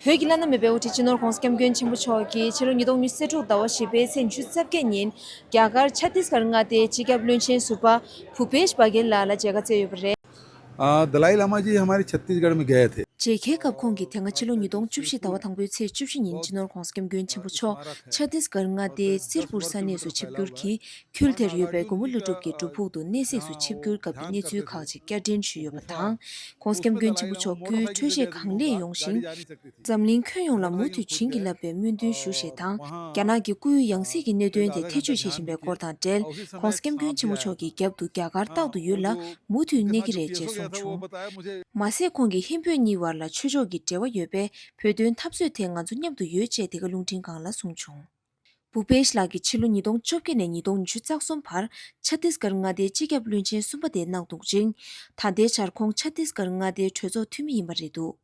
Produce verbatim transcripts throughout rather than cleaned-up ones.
བོད་ཀྱི་བླ་ན་མེད་པའི་དབུ་ཁྲིད་སྤྱི་ནོར་༧གོང་ས་༧སྐྱབས་མགོན་ཆེན་པོ་མཆོག་གིས་ཕྱི་ལོ་ཉིས་སྟོང་ཉི་ཤུ་རྩ་དྲུག་ཟླ་བ་བཞི་པའི་ཚེས་ཉི་ཤུ་རྩ་བརྒྱད་ཉིན་རྒྱ་གར་ཆ་ཏིས་གྷར་མངའ་སྡེའི་སྤྱི་ཁྱབ་བློན་ཆེན་ཟུར་པ་བུ་པེཤ་བྷ་གེལ་ལགས་ལ་མཇལ་ཁ་བསྩལ་ཡོད་པ་རེད། हाँ, दलाई लामा जी हमारे छत्तीसगढ़ में गए थे। མཇལ་ཁའི་སྐབས་ཁོང་གིས་དེ་སྔ་ཕྱི་ལོ་ཉིས་སྟོང་བཅུ་བཞི་ཟླ་བ་དང་པོའི་ཚེས་བཅུ་བཞི་ཉིན་སྤྱི་ནོར་༧གོང་ས་༧སྐྱབས་མགོན་ཆེན་པོ་མཆོག་ཆ་ཏིས་གྷར་མངའ་སྡེའི་སིར་པུར་ས་གནས་སུ་ཆིབས་བསྒྱུར་གྱིས། ཁུལ་དེར་ཡོད་པའི་མགོན་པོ་ཀླུ་སྒྲུབ་ཀྱི་སྒྲུབ་ཕུག་ཏུ་གནས་གཟིགས་སུ་ཆིབས་བསྒྱུར་སྐབས་ཀྱི་གནས་ཚུལ་ཁག་ཅིག་བསྐྱར་འགྲན་ཞུས་ཡོད་པ་དང་། ༸གོང་ས་༸སྐྱབས་མགོན་ཆེན་པོ་མཆོག་སྐུའི་འཕྲོད་བཞེས་གང་ལེགས་ཡོང་ཞིང་། འཛམ་གླིང་ཁྱོན་ཡོངས་ལ་མུ་མཐུད་བྱིན་གྱིས་བརླབས་པའི་སྨོན་འདུན་ཞུ་ཞེས་དང་། རྒྱ་ནག་གི་སྐུའི་ཡང་སྲིད་ཀྱི་གནད་དོན་དེ་ཐེ་བྱུས་བྱེད་བཞིན་པའི་སྐོར་དང་འབྲེལ། ༸གོང་ས་༸སྐྱབས་མགོན་ཆེན་པོ་མཆོག་གི་རྒྱབ་ཏུ་རྒྱ་གར་རྟག་ཏུ་ཡོད་ལ། མུ་མཐུད་གནས་ཀྱི་རེད་ཅེས་གསུངས་བྱུང་། མ་ཟད་ཁོང་གིས་ཧིན་བོད་གཉིས་བར་ལ་ཆོས་ཕྱོགས་ཀྱི་འབྲེལ་བ་ཡོད་པས། བོད་དོན་འཐབ་རྩོད་ཐད་ང་ཚོ་མཉམ་དུ་ཡོད་ཅེས་དེ་ག་རླུང་འཕྲིན་ཁང་ལ་གསུངས་བྱུང་། བུ་པེཤ་ལགས་ཀྱིས་ཕྱི་ལོ་ཉིས་སྟོང་བཅོ་བརྒྱད་ནས་ཉིས་སྟོང་ཉི་ཤུ་རྩ་གསུམ་བར་ཆ་ཏིས་གྷར་མངའ་སྡེའི་སྤྱི་ཁྱབ་བློན་ཆེན་གསུམ་པ་དེ་གནང་འདུག་ཅིང་། ད་ལྟའི་ཆར་ཁོང་ཆ་ཏིས་གྷར་མངའ་སྡེའི་གྲོས་ཚོགས་འཐུས་མི་ཡིན་པ་རེད་འདུག་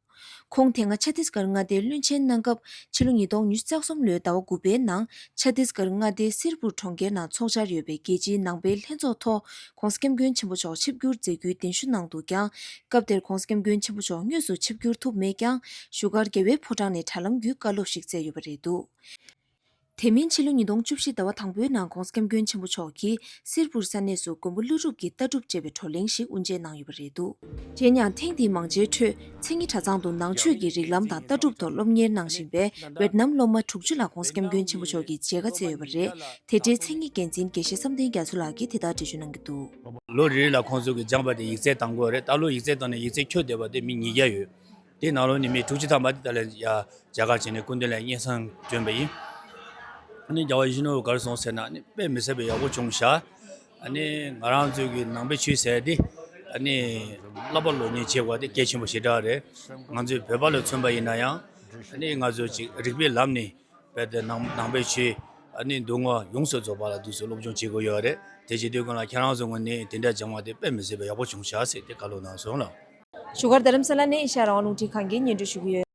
ཁོང་དེ་སྔ་ཆ་ཏིས་གྷར་མངའ་སྡེའི་བློན་ཆེན་གནང་སྐབས། ཕྱི་ལོ་ཉིས་སྟོང་ཉི་ཤུ་རྩ་གསུམ་ལོའི་ཟླ་བ་དགུ་པའི་ནང་ཆ་ཏིས་གྷར་མངའ་སྡེའི་སིར་པུར་གྲོང་ཁྱེར་ནང་འཚོགས་འཆར་ཡོད་པའི་རྒྱལ་སྤྱིའི་ནང་པའི་ལྷན་ཚོགས་ཐོག་༸གོང་ས་༸སྐྱབས་མགོན་ཆེན་པོ་མཆོག་ཆིབས་བསྒྱུར་མཛད་རྒྱུའི་གདན་ཞུ་གནང་འདུག་ཀྱང་། སྐབས་དེར་༸གོང་ས་༸སྐྱབས་མགོན་ཆེན་པོ་མཆོག་དངོས་སུ་ཆིབས་བསྒྱུར་ཐུབ་མེད་ཀྱང་། བཞུགས་སྒར་རྒྱལ་བའི་ཕོ་བྲང་ནས་དྲ་ལམ་བརྒྱུད་བཀའ་སློབ་ཞིག་སྩལ་ཡོད་པ་རེད་འདུག་དེ་མིན་ཕྱི་ལོ་ཉིས་སྟོང་བཅུ་བཞི་ཟླ་བ་དང་པོའི་ནང་༸གོང་ས་༸སྐྱབས་མགོན་ཆེན་པོ་མཆོག་གིས་སིར་པུར་ས་གནས་སུ་མགོན་པོ་ཀླུ་སྒྲུབ་ཀྱི་ལྟ་གྲུབ་ཅེས་པའི་བགྲོ་གླེང་ཞིག་དབུ་འབྱེད་གནང་ཡོད་པ་རེད་འདུག་གཞན་ཡང་ཐེངས་འདིའི་མང་ཇའི་ཁྲོད་མཚན་ཉིད་གྲྭ་ཚང་དུ་ནང་ཆོས་ཀྱི་རིགས་ལམ་དང་ལྟ་གྲུབ་ཐོག་སློབ་གཉེར་གནང་བཞིན་པའི་ཝེད་ནམ་སློབ་མ་དྲུག་ཅུ་ལ་༸གོང་ས་༸སྐྱབས་མགོན་ཆེན་པོ་མཆོག་གིས་མཇལ་ཁ་བསྩལ་ཡོད་པ་རེད། དེ་འབྲེལ་མཚན་ཉིད་འགན་འཛིན་དགེ་བཤེས་བསམ་གཏན་རྒྱ་མཚོ་ལགས་ཀྱིས་དེ་ལྟར་འགྲེལ་བརྗོད་གནང་གི་འདུག་ལོ་རེ་རེ་ལ་ཁོང་ཚོ་གིས་སྦྱངས་པ་དེ་ཡིག་ཚད་བཏང་དགོས་རེད། ད་ལོ་ཡིག་ཚད་བཏང་ནས་ཡིག་ཚད་ཁྱོན་བསྡད་པ་དེ་མི་ཉིས་བརྒྱ་ཡོད། དེའི་ནང་ལོགས་ནས་མི་དྲུག་ཅུ་ཐམ་པ་དེ་ད་ལན་ཡ་རྒྱ་གར་བྱས་ནས་སྐུ་མདུན་ལ་སྙན་སེང་བསྐྱོན་པ་ཡིན། ཨ་ནི་རྒྱལ་བ་ཡིད་བཞིན་ནོར་བུ་ག་རེ་གསུངས་ཟེར་ན། ཨ་ནི་དཔེ་མི་སྲིད་པའི་ཡག་པོ་བྱུང་ཤག་ཨ་ནི་ང་རང་ཚོའི་གི་ནང་པའི་ཆོས་ཟེར་དེ་ཨ་ནི་བསླབ་པ་སློབ་གཉེར་བྱེད་དགོས་དེ་གལ་ཆེན་པོ་ཞེ་དྲག་རེད། ང་ཚོའི་བོད་པ་ལ་མཚོན་པ་ཡིན་ན་ཡང་ཨ་ནི་ང་ཚོ་ཅིག་རིག་པའི་ལམ་ནས་རྦད་དེ་ནང་ནང་པའི་ཆོས་ཨ་ནི་མདོ་སྔགས་ཡོངས་སུ་རྫོགས་པ་ལ་དུས་སུ་སློབ་སྦྱོང་བྱེད་དགོས་ཡོད་རེད། དེ་བྱེད་དུས་སྒང་ལ་ཁྱེད་རང་ཚོ་ངོས་ནས་དེ་འདྲ་སྦྱང་བ་དེ་དཔེ་མི་སྲིད་པའི་ཡག་པོ་བྱུང་ཤག་ཟེར་དེ་བཀའ་སློབ་གནང་སོང་ལགས། བཞུགས་སྒར་རྡ་རམ་ས་ལ་ནས་ཨེ་ཤ་ཡ་རང་དབང་རླུང་འཕྲིན་ཁང་གིས་སྙན་སྒྲོན་ཞུ་གི་ཡོད།